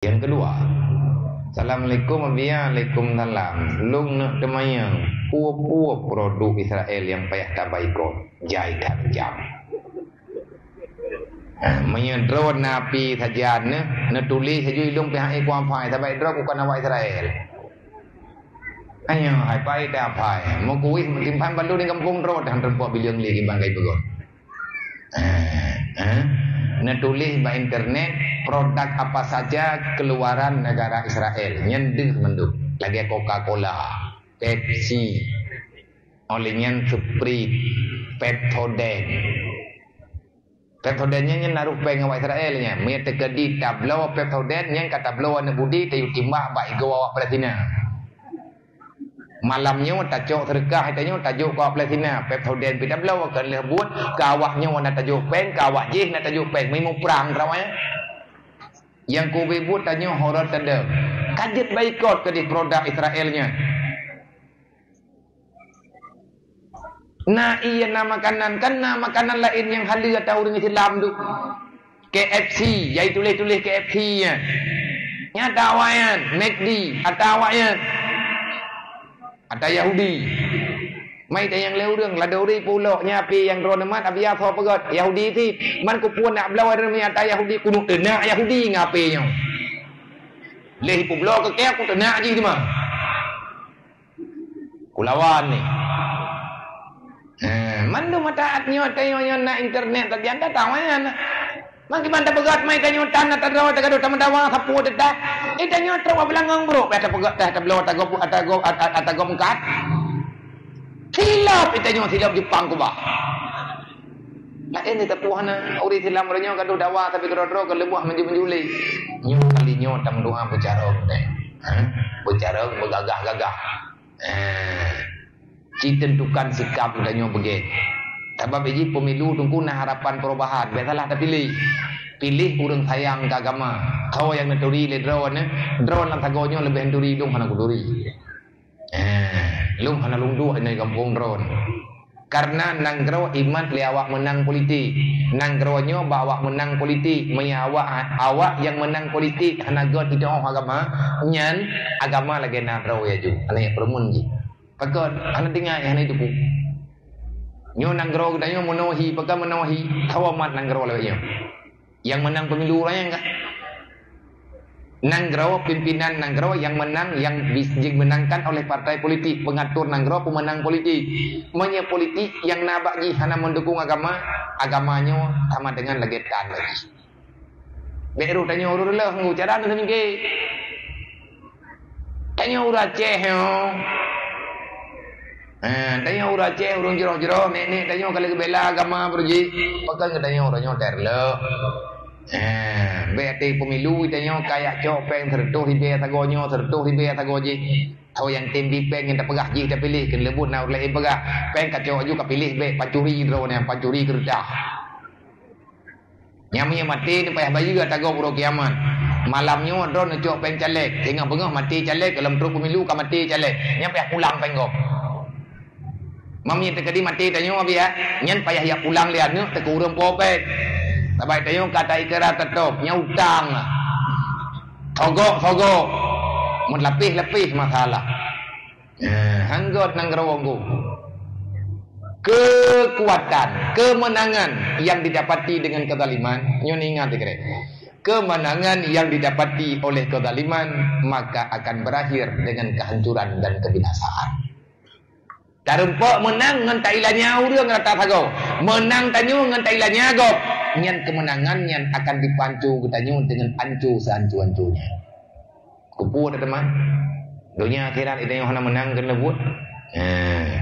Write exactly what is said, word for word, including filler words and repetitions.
Nyang keudua, "Assalamualaikum, Abi." "Waalaikumsalam. Lôn neuk teumanyong, peue-peue produk Israel nyang payah tabaikot?" Jai that jam. Ha, meunyoe droe na api sajan neuh, neutuléh laju ilôn pih hai kuapai, sabab droe bukon awak Israel. Nyoe hai pai ta pai, meukuih meutimpan balu di gampông droe, dan teumpat bileung lé kiban kai peugah. Ha, ha. Neutuléh bak internet, produk apa saja keluaran negara Israel, nyan deuh mandum. Lagèe Coca-Cola, Pepsi, óh lheueh nyan Sprite, Pepsodent. Pepsodent nyan, nyan naroh péng awak Israel nyan. Meunyo teukeudi tabloe Pepsodent nyan ka tabloe aneuk Yahudi, tayue timbak bak igoe awak Palestina. Malam nyoe tacok seudeukah, tanyoe tajok keu awak Palestina. Pepsodent pih tabloe, keu lheueh buet, keu awak nyoe na tajok péng, keu awak jih na tajok péng. Meunyo prang teurawai. Nyang keubiet buet tanyoe horot teudeung. Ka jeuet baikot keudeh produk Israel nyan. Na ié na makanan, kan na makanan laén nyang haleue ata ureuëng Islam tu. K F C, jai tuléh-tuléh K F C nyan. Nyan ata awaknyan, McD, ata awaknyan. Ata Yahudi. Mai tanyong lé ureuëng, ladôm ureuëng pulok nyan api nyang droeneuh mat, abiasa peugöt Yahudi cit. Man kupeue nak bloe ureuëng ata Yahudi, keuneuk teunak Yahudi ngon api nyoe. Lé ipubloe keu kèe, kuteunak jih teuma. Kulawan ni. Eh, mandum mata at nyoe, teuh nyoe, nyoe na internet, tapi anda tahu kan? Mangkiban tapeugöt mai tanyoe tan, ata droe tagadoh tameudawa sapeue teuh. Eh, tanyoe trok bak beulangong brok, bèk tapeugöt teuh tabloe ata gob, ata gob, ata, ata gob meukat. Silop, eh, tanyoe silop Jepang kubah. Laén ni tapeue hana, ureuëng Islam uroe nyoe gadoh dawa tapi keudroe-droe keu leubuah meunju-meunju lé. Nyoe kali nyoe tameudoa beucarông teuh. Ha? Beucarông beugagah-gagah. Eh, ci tentukan sikap geutanyoe beugét. Sabab jih pemilu teungku na harapan perubahan, bèk salah tapiléh. Piléh ureuëng sayang keu agama. Ho nyang neuturi lé droeneuh, droeneuh lam sagoe nyoe leubeh neuturi, lôn hana kuturi. Eh, lôn hana lôn duek di gampông droeneuh. Karena nanggroe imat lé awak meunang politik. Nanggroe nyoe bak awak meunang politik. Meunyo awak, awak nyang meunang politik hana göt itoh agama, nyan agama lagèe na droe laju. Hana jak peureumeun jih. Pakon, hana tinggai, hana jiteupeue. Nyoe nanggroe geutanyoe meunohi, pakon meunohi, kawa mat nanggroe lagèe nyoe. Nyang meunang pemilu ureuëng nyan kan? Nanggroe, pimpinan nanggroe nyang meunang, nyang bis-, dimenangkan oleh partai politik, pengatur nanggroe, pemenang politik. Meunyoe politik nyang na bak jih hana mendukung agama, agama nyoe sama dengan lagèe tan bak jih. Bèk roh tanyoe ureuëng reuloh ngu, cara ngon mike. Tanyoe ureuëng Aceh nyoe. Ha, tanyoe ureuëng Aceh, ureuëng jroh-jroh, nek-nek tanyoe ka lheueh geubela agama beureuji. Pakon geutanyoe, tanyoe teuh reuloh. Ha, bèk até pemilu tanyoe ka jak cok péng seureutôh ribèe sagoe nyoe, seureutôh ribèe sagoe jih. Ho nyang tem bi péng nyang tapeugah jih tapiléh, keu leubuet na ureuëng laén peugah, péng kacok aju kapiléh bèk, pancuri droeneuh, pancuri keureutah. Nyang meunyoe maté nyoe payah bayeue ata gob uroe kiamat. Malam nyoe droeneuh neucok péng caleg, singoh beungoh maté caleg, lam trok pemilu ka maté caleg. Nyan payah pulang péng gob. Meunyoe teukeudi maté tanyoe, Abi, ya, nyan payah jak pulang lé aneuk teuh keu ureuëng po péng. Sabab tanyoe ka taikrar tatôb, nyan utang. Sogok-sogok. Meulapéh-lapéh masalah. Eh, han göt nanggroe ngon. Kekuatan, kemenangan yang didapati dengan kezaliman, nyoe ingat dikira. Kemenangan yang didapati oleh kezaliman, maka akan berakhir dengan kehancuran dan kebinasaan. Tarumpok meunang ngon tailanya ureuëng rata sagoe. Meunang tanyoe ngon tailanya gob. Nyan kemenangan nyan akan dipanco geutanyoe dengan anco seanco-anconya. Kupeue teuma? Donya akhirat geutanyoe hana meunang keu leubuet. Eh,